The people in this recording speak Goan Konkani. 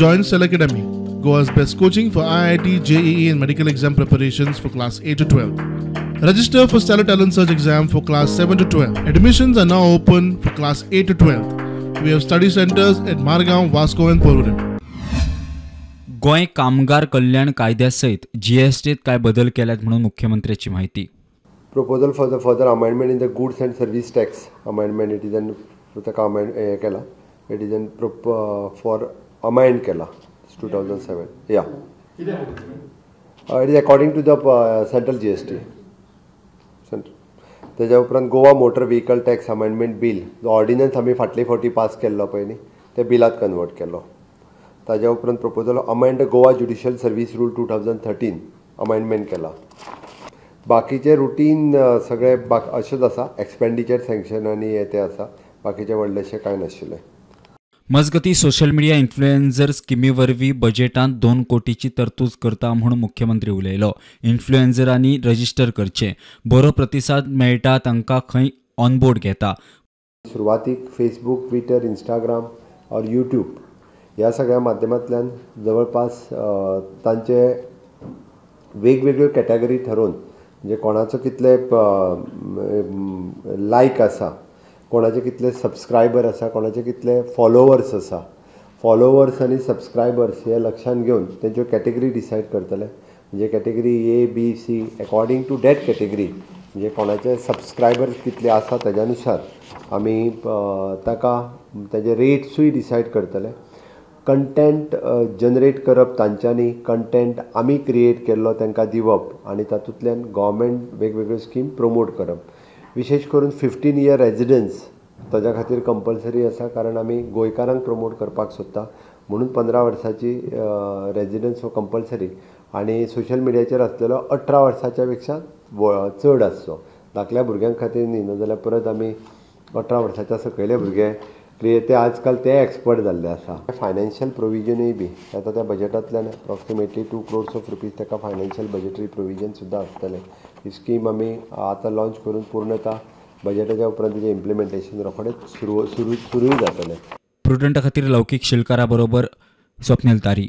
Join Stellar Academy, Goa's best coaching for IIT, JEE and medical exam preparations for class 8 to 12. Register for Stellar Talent Search exam for class 7 to 12. Admissions are now open for class 8 to 12. We have study centers at Margao, Vasco and Porvorim. Goa कामगार कल्याण कायद्या सयत जीएसटीत काय बदल केल्यात म्हणून मुख्यमंत्र्याची माहिती. Proposal for the further amendment in the goods and service tax amendment, it is an ताका अमेंड हें केला, it is an for amend केला 2007. या it is according to the central GST. तेज्या उपरांत Goa motor vehicle tax amendment bill जो ऑर्डिनन्स आमी फाटले फावटी पास केल्लो पळय न्ही, ते बिलात कन्वर्ट केलो. ताज्या उपरांत proposal amend Goa judicial service rule 2013 amendment केला. बाकीचे रुटीन सगळे अशेंच आसा, एक्सपेंडिचर सँक्शन आनी हे ते आसा, बाकीचे व्हडलेशें कांय नाशिल्लें. मजगती सोशल मिडिया इन्फ्लुएन्सर स्किमी वरवीं बजेटांत 2 कोटीची तरतूद करता म्हूण मुख्यमंत्री उलयलो. इन्फ्लुएन्सरांनी रजिस्टर करचें, बरो प्रतिसाद मेळटा तांकां खंय ऑनबोर्ड घेता. सुरवातीक फेसबूक, ट्विटर, इंस्टाग्राम और यूट्यूब ह्या सगळ्या माध्यमांतल्यान जवळपास तांचे वेगवेगळ्यो कॅटेगरी ठरोवन, म्हणजे कोणाचो कितले लायक आसा, कोणाचे कितले सबस्क्रायबर आसा, कोणाचे कितले फॉलोवर्स आसा, फॉलोवर्स आनी सबस्क्रायबर्स हे लक्षांत घेवन तेंच्यो कॅटेगरी डिसायड करतले. म्हणजे category A, B, C according to that category, म्हणजे कोणाचे सबस्क्रायबर्स कितले आसा तेज्या नुसार आमी ताका तेजे रेट्सूय डिसायड करतले. कंटेंट जनरेट करप तांच्यांनी, कंटेंट आमी क्रिएट केल्लो तांकां दिवप आनी तातूंतल्यान गव्हर्मेंट वेगवेगळ्यो स्कीम प्रमोट करप. विशेश करून 15 इयर रेजिडन्स ताज्या खातीर कंपल्सरी आसा, कारण आमी गोंयकारांक प्रमोट करपाक सोदता म्हणून 15 वर्साची रेजिडन्स हो कंपल्सरी आनी सोशल मिडियाचेर आसलेलो 18 वर्साच्या पेक्षा चड आसचो. धाकल्या भुरग्यां खातीर न्ही, नाजाल्यार परत आमी 18 वर्साच्या सकयले भुरगे ते आजकाल ते एक्सपर्ट जाल्ले आसा. फायनान्शियल प्रोविजनूय बी आतां त्या बजेटांतल्यान अप्रॉक्सिमेटली 2 crores of rupees ताका फायनान्शियल बजेटरी प्रोविजन सुद्दां आसतलें. ही स्कीम आमी आतां लॉंच करून पूर्णता बजेटाच्या उपरांत तेजें इम्प्लिमेंटेशन रोखडेंच सुरूय जातलें. प्रुडंटा खातीर लौकीक शिलकारा बरोबर स्वप्नील तारी.